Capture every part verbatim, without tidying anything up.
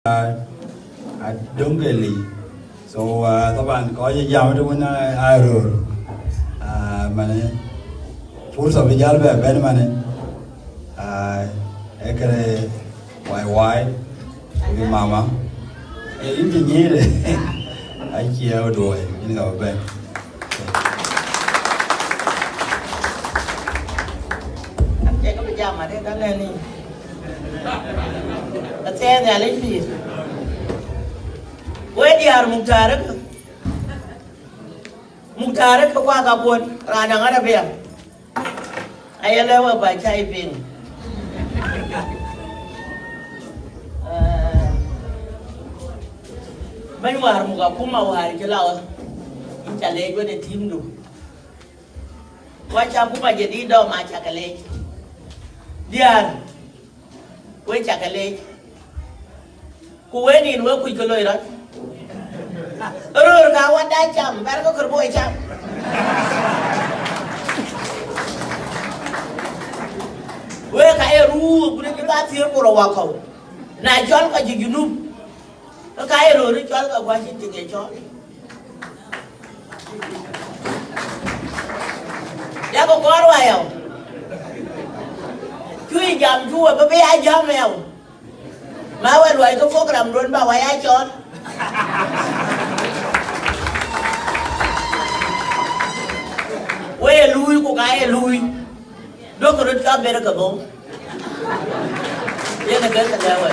Adöŋ ke lei. So, uh, taban kɔc ë jam të wën aa röör. Uh, mane, fursa bï jäl bɛ bɛ̈n mane. Uh, ee këde wai wai, bï mama. Ee yïn cï nyiëëde. Acie duɔi, yïn ka bï bɛ̈n. An cɛ ke bï jam arëk alɛ̈ni. Athiɛɛi Nhialic pïïr. We diäär muktarëk, muktarëk ke kuak akuɔt raan daŋ Arabia. Aye lɛ̈k we ba cä yï piŋ. Eh, bɛ̈ny wäär muk akuma wäär cï la ɣɔn, yïn ca leec wën ë tïmdu. Wa cä akuma jadid dɔm, a cä ke leec. Diäär, we cä ke leec. Ku we nin we kuc ke loi rɔt. Röör ka wada cam, bɛ̈r ke kër boi cam. We ka ye ruu, ku ne cï ka thiëër ku rou wakɔ̈u. Na cɔl ka cï Junub, ke ka ye röör cɔl ka guac cïn tiŋ ye cɔl. Yak kɔɔr wayɔu. Cuï jam cu we bï bï ya jam yɔu. Ma we luɔi ke program duön ba wa ya cɔɔl. We ye luui ku ka ye luui. Duɔ̈kkë röt cɔl ber ke bɔ̈. Yen ë gɛ̈th lɛ̈k we.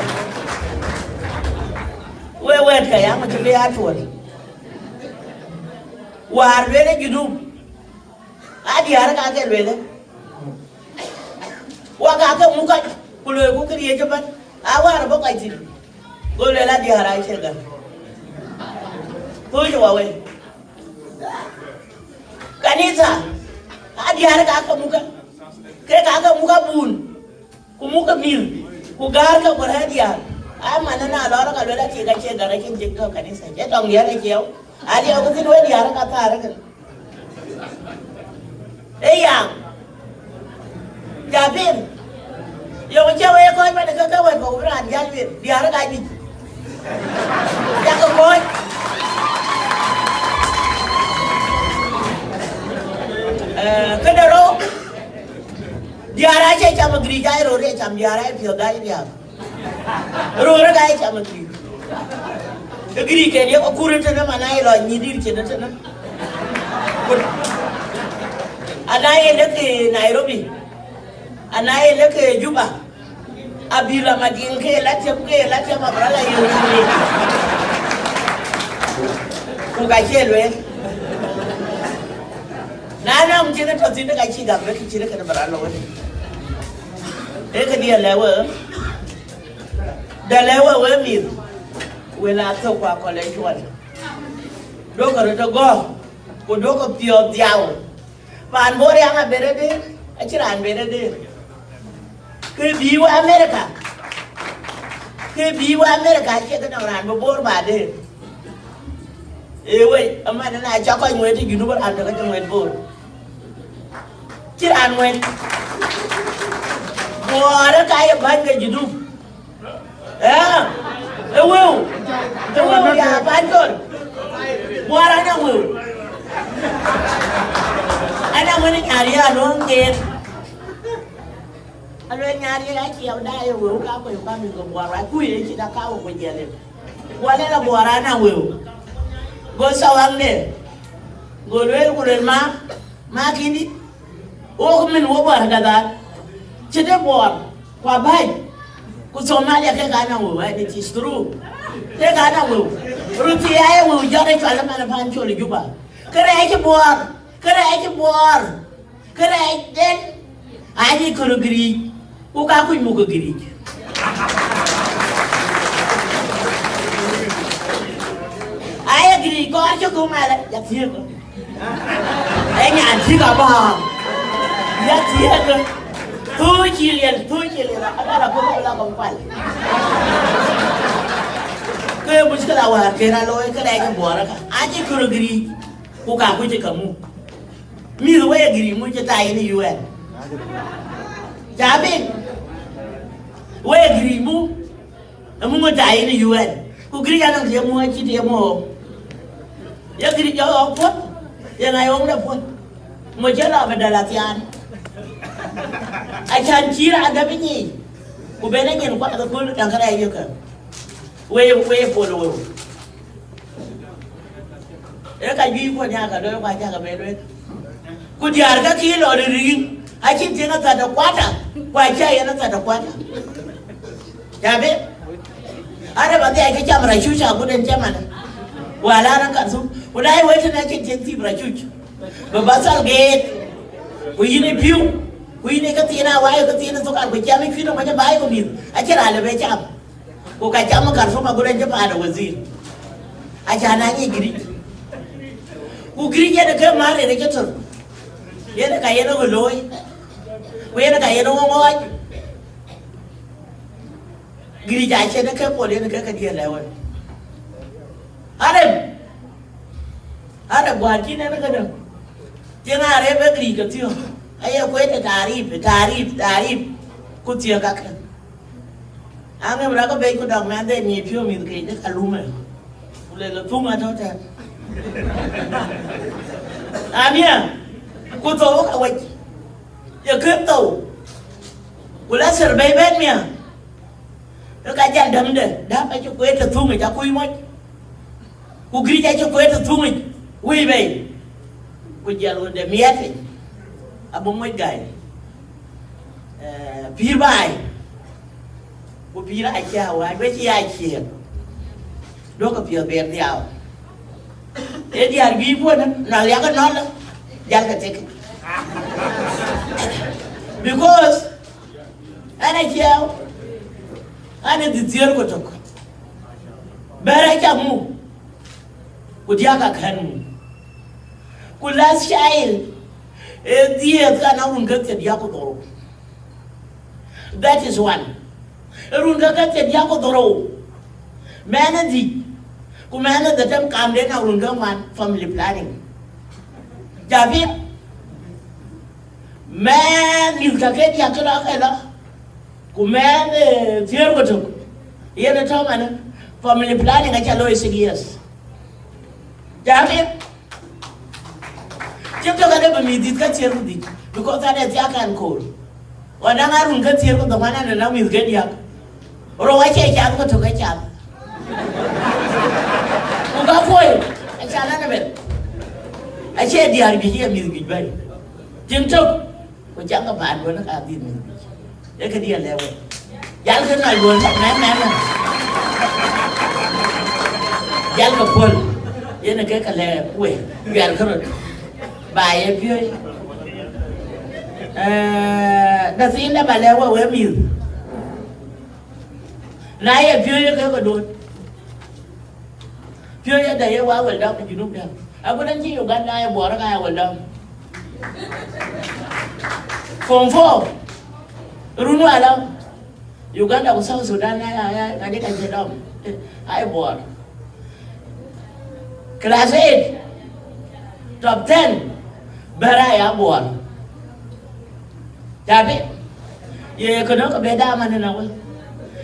We wɛ̈ɛ̈t ke ya ŋö cï bï ya tuɔl. Wäär lueel ë Junub, a diäär ka ke lueel. Wa ka ke muk kɔc, ku loi ku këriëëc ëbɛ̈n, a wäär bɔ̈ kɔc thïn. Go lueel a diäär acie gäk. Thuc wa wei. Kanitha, a diäär ka ke muk, ke ka ke muk abun. Ku muk ke mïth, ku gäär ke ku rɛ̈ɛ̈r diäär. Aman na lɔɔr ka luel atik acie gäk, acïn tik tɔ̈ kanitha. Cie tɔŋ diäär aciɛɛu. Aliɛɛu ke thïn we diäär ka thaar ëkën. Ee yaŋ. Ja piŋ. Yöŋ cä we kɔc man ke ke wɛ̈t kɔ̈k bï raan jäl wieth. Diäär ka juëc. Yak ke kɔc. Eh, këde rou. Diäär acie cam ë Giric, aye röör ye cam, diäär aye piɔ̈ɔ̈th, aye diäär. Röör ka ye cam ë Giric. Ë Giric ken ye kɔc kur tënë, man aye lɔ nyïïn dït cïn tënë. Ana ye lëk Nairobi, ana ye lëk Juba, abï la Madiŋ ke la tiɛm, ke la tiɛm abï rɔt la yöök. Ku ka cie lueel. Na nɔŋ cïn tɔ̈ thïn, ka cï gam bï kë cït kënë bï rɔt lɔ wënë. Ee këdiɛ̈ lɛ̈k we, dɛ lɛ̈k we, we mïth, wël athök ku akɔ̈l ë cuɔl. Duɔ̈kkë röt ë gɔ̈ɔ̈r, ku duɔ̈kkë piɔ̈ɔ̈th dhiau. Paan Bor yaŋ abëde dëër, acïn raan bëde dëër. Kë bï we America, kë bï we America, acie kë nɔŋ raan bï Bor ba dëër. Ee wei, aman na cä kɔc ŋuɛ̈t ë Junub, raan tök acï ŋuɛ̈t Bor. Cïn raan ŋuɛ̈t. Bor ë ka ye bäny ke Junub. Ëë, ë wëu, ë wëu ya Pancol. Bor anɔŋ wëu. Anɔŋ wën ë Nyariëk anɔŋ ken. Aluel Nyariëk acie da ye wëu ka kuec ka mïth ke Bor, wa kuc ye cït aka wëu ku jiɛl yen. Go lɛ̈k la Bor anɔŋ wëu. Go thawaŋde. Go lueel ku lueel ma, ma kïn dï. Wok min wo Bor gadhal. Cït ë Bor. Ku abäny, ku Somalia ke ka nɔŋ wëu, and it is true. Ke ka nɔŋ wëu. Röt thii aye wëu jɔt ë cual ëman ë Pancol ë Juba. Kërɛɛc ë Bor, kërɛɛc ë Bor, kërɛɛc den, aye kɔɔr Giric, ku ka kuc muk ë Giric. Aye Giric kɔɔr cï ku malë, ya thiëëk. Ee nyan cï ka bä, ya thiëëk. Thuu cï liel, thuu cï liel, abä la puk la kɔm kual. Ke muckila wäär ke raan looi, ke rɛɛc ë Buɔɔr aka. Acï kɔɔr Giric, ku ka kuc ë ka muk. Mïth wek Giric muk cï tai në U N. Ca piŋ? Wek Giric muk. Ëmuk ŋö ta yïn ë U N? Ku Giric anɔŋ tiëëk muɔɔc cï tiëëk muɔɔk. Ye Giric jɔ ɣɔk puɔ̈l, ye ŋa ye ɣɔŋde puɔ̈l? Mo cï lɔ bï dal athiaan. Acän cï raan dap ë nyiic, ku ben ë nyin kuath ëkööl daŋ kërɛɛc yökë. Wei, wei pol weu. Ee ka juëc kuɔn ya ka looi, ku acä ke bɛ lueel. Ku diäär ke kï lɔ ririiŋ, acïn tiŋ athät ë kuata, ku acä yen athät ë kuata. Ya be? Arë ba dhiac ke cam racuc agut en cam anë. Wala na Karthum. Ku na ye wël tënë acïn tiŋ thiip racuc. Bï ba thal geet. Ku yïn ë piu. Ku yïn ë ke thiin awai, ke thiin ë thok, ku cam ë cuïn ë mɔc ë baai ku mïth. Acïn raan lë bë cam. Ku ka cam ë Karthum agut en cï paan ë wazir. Acä na nyic Giric. Ku Giric yen ë ke määr yen ë cï tör. Yen ë ka yen ë ɣö looi. Ku yen ë ka yen ë ɣö ŋɔɔc. Giric acïn ë ke pol yen ë ke ke diëër lɛ̈k wek. Arem. Arem guäär cïn en ë këdäŋ. Cïn arem ë Giric ke thiɔ̈k. Aye kueet ë taarip, taarip, taarip. Ku thiëëk kakë. Aŋëm rɔt ke bec ku dɔk mɛnhde nyic piɔ̈u mïth ke jëk alumë. Ku le lɔ thuŋ atɔ̈ tɛ̈n. Ania, ku thou ka wec. Ye kën thou. Ku la thil bɛ̈i bɛ̈n miäk. Ke ka jäl dämde, däm acï kueet ë thuŋic akuc moc. Ku Giric acï kueet ë thuŋic wëi bei. Ku jäl ɣönde miɛt piny. Abï moc gäi. Eh, pïïr baai. Ku pïïr acä wäc, we cï ya ciëër. Duɔ̈kkë piɔ̈ɔ̈th ber dhiau. Ee diäär juëc puɔ̈n, na liak ënɔɔnë, jalkë tek. Because ɛn aciɛɛu, ɛn ë dhil thiëër ku tök. Bɛ̈ɛ̈r acä muk, ku diäk akɛ̈n muk. Ku last child, ee dhiëëth ka nɔŋ run ke thiërdiäk ku dhorou. That is one. Ee run ke ke thiërdiäk ku dhorou. Mɛnh ë dhïc, ku mɛnh ë dhetem kamden nɔŋ run ke ŋuan, family planning. Cä piŋ? Mɛnh mïth ka ke diäk ke lɔ ke lɔ. Ku mɛnh, eh, thiëër ku tök, yen ë tɔ̈ manë, family planning acä looi six years. Cä piŋ? Cï tök ade bï mïth dhïth ka thiëër ku dhïc, because ade thiak kan koor. Ɣɔn daŋ arun ke thiëër ku dhɔŋ an, an, an, mïth ke diäk. Rou acie cath ku tök acath. Ku ka kuɔi, acan an ëbɛ̈n. Acie diäär juëc ye mïth juëc bɛ̈i. Tiŋ tök. Ku cak ke paan duɔ̈n ka dhil mïth biic. Ee këdï alɛ̈k wek. Jal kë nɔc duɔ̈n, mɛn, mɛn, mɛn. Jal ke puɔ̈l. Yen ë ke ke lɛ̈k wek. Juɛl kë röt. Ba ye piööc. Eh, da thiin da ba lɛ̈k wek, wek mïth. Na ye piööc ke ke duɔ̈n. Piööc ë dɛ̈ ye wa wël dɔm ë Junub dɛ̈. Agut an cï Uganda ye Buɔɔr ka ya wël dɔm. Form four. Run wala. Uganda ku South Sudan na ya, ya, ŋadï ka cï dɔm. Ai Buɔɔr. Class eight. Top ten. Bɛ̈ɛ̈r aya Buɔɔr. Cä bï, ye kënë ke bï dam anëna wek.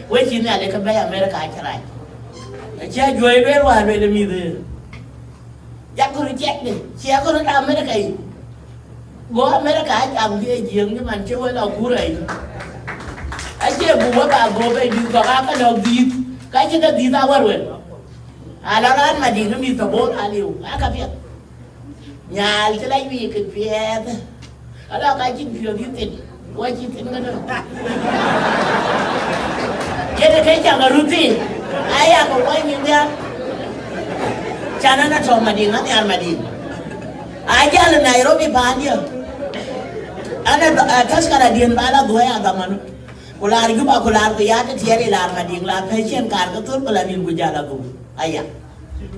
Wek cï Nhialic ke bɛ̈i America acï rac. Acie juɔ̈i lueel wäär lueel ë mïth ë. Yak röt ciɛkde, cie kë röt America yic. Go America a jam ke Jiëëŋ cï man cï wek lɔ kur ayic. Acie buk wek ba go bei dït kɔ̈k aa ke lɔ̈k dhïïth, ka cï ke dhïïth awär wek. Ala raan Madiŋ ë mïth tɔ̈ bɔ̈ aliu, aa ka piɛth. Nyaal cï la yuiik kë piɛth. Ala ka cïn piɔ̈ɔ̈th yï thïn, wa cï thïn kënë. Yen ke cak arut thïn, aya ke wai nyin nhial. Can an atɔ̈ Madiŋ, anhiar Madiŋ. Ajal Nairobi paandiɛ̈. An a, a taskara diën ba la dhuɔ̈i adhamanu. Ku laar Juba, ku laar ku ya tëthiɛɛr, ë laar Madiŋ, la pɛ̈i cïn kaar ke thöl, ku la nïn ku jäl adhuk. Aya.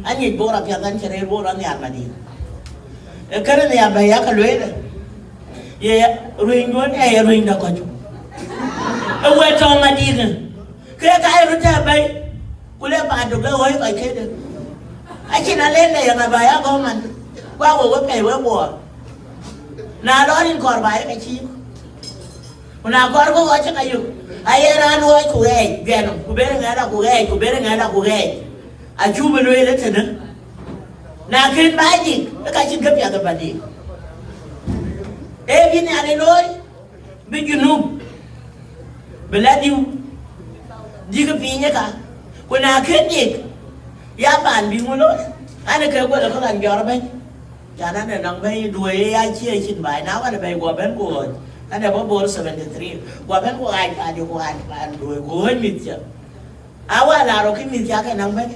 Aŋic Bor apiɛth, an cï rëër Bor, an nhiar Madiŋ. Ee kënë nhiar bɛ̈i yakë lueel. Ye ruënyduön, ee ye ruëny de kɔc. Ee wek tɔ̈ Madiŋ. Ke ka ye röt tɛ̈ bɛ̈i. Ku le paanduk le ɣɔ̈i kɔc këde. Acïn alɛ̈n de yeŋa ba ya gɔ̈k man. Ku a wek we pɛ̈i wek Bor. Na lɔ rin kɔɔr ba ye ke cïïk. Ku na kɔɔr ku ɣɔc cï ka yök, aye raan ɣɔc ku ɣɛɛc, guɛn, ku ber ŋɛn la ku ɣɛɛc, ku ber ŋɛn la ku ɣɛɛc. Acu bï lueel ë tënë. Na kën bä jik, ë ka cïn kë piath ë bä dik. Ee bï Nhialic looi, bï Junub, bï la diu, dïk piny ë ka. Ku na kën dik, ya paan bï ŋö looi? An, ke guɔl ë kɔ̈k an jɔr bɛ̈ny. Can an, ë nɔŋ bɛ̈ny duöi ya cie cin baai, na wan bɛ̈ny guɔ bɛ̈n ku ɣööc. An, ë bɔ̈ Bor seventy three, guɔ bɛ̈n ku ɣaac paan, ku ɣaac paan duöi, ku ɣööc mïth cä. Awär la rɔt kë mïth cä ke naŋ bɛ̈n.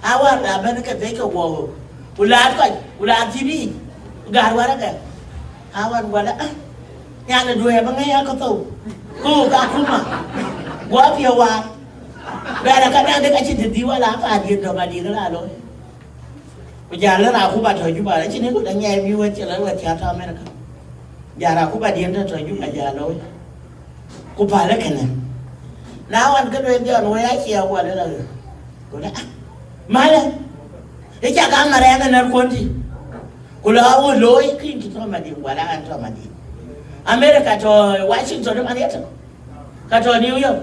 Awär la bɛ̈n ke thek ke guɔ ɣöök. Ku laat kɔc, ku laat thïn yiic, ku gäär wärëkɛ. Awär guɔ la, ah, nyan ë duëë bä ŋäc akë thou. Ku ka kuma. Guɔ piɔ̈u waar. Bɛ̈ɛ̈r ë ka naŋ dek acïn të dhï wala apaandiɛ̈n dɔ̈m adït la looi. Ku jäl la Rakuba tɔ̈ Juba, acïn ë ku da ŋiɛc bï wɛ̈t cï la wɛ̈t cä tɔ̈ America. Jäl Rakuba diɛ̈n tɔ̈ tɔ̈ Juba jäl looi. Ku päl ë kënë. Na wan ke lueel Jɔn wëi acie awuɔl ë la ɣöö. Ku la, ah, malë. Ë cak a marɛɛŋ ë nɛ̈r kuɔn tï. Ku la wun looi kïn cï tɔ̈ madï, wala an tɔ̈ madï. America tɔ̈ Washington ë man yetök. Ka tɔ̈ New York.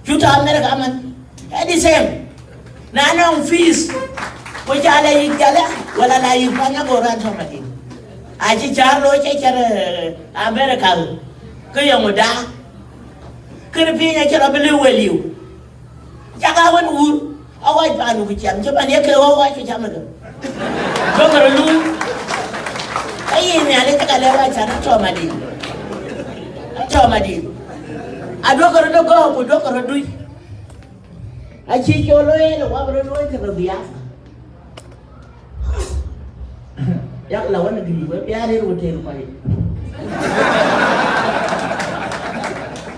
Cu tɔ̈ America man. Ë the same. Na nɔŋ fees, ku ca la yïk jalë, wala la yïk panya go ran tɔ̈ madï. Acï cär looi cï cär, eh, America. Ke yɔŋ da. Kën piny acï rɔt bï lëu wël yiu. Cak a wën wur, aɣɔc paan ku cam, cï man ye ke ɣɔ̈k ɣɔc ku cam ëkë. Duɔ̈kkë röt luui. Ka yïn Nhialic cï ka lɛ̈k ɣɔc can atɔ̈ madï. Atɔ̈ madï. Aduɔ̈kkë röt ë gɔ̈ɔ̈k ku duɔ̈kkë röt dui. Acï cɔl looi ëlë wap röt looi tënë dhiath. Yak la wën gïï, we bï a rëër hotel kɔc.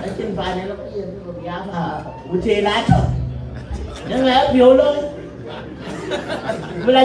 Acïn paan ë lɔ ke yen, we bï a hotel atɔ̈. Yen ŋa ya piɔ̈u looi? Bï la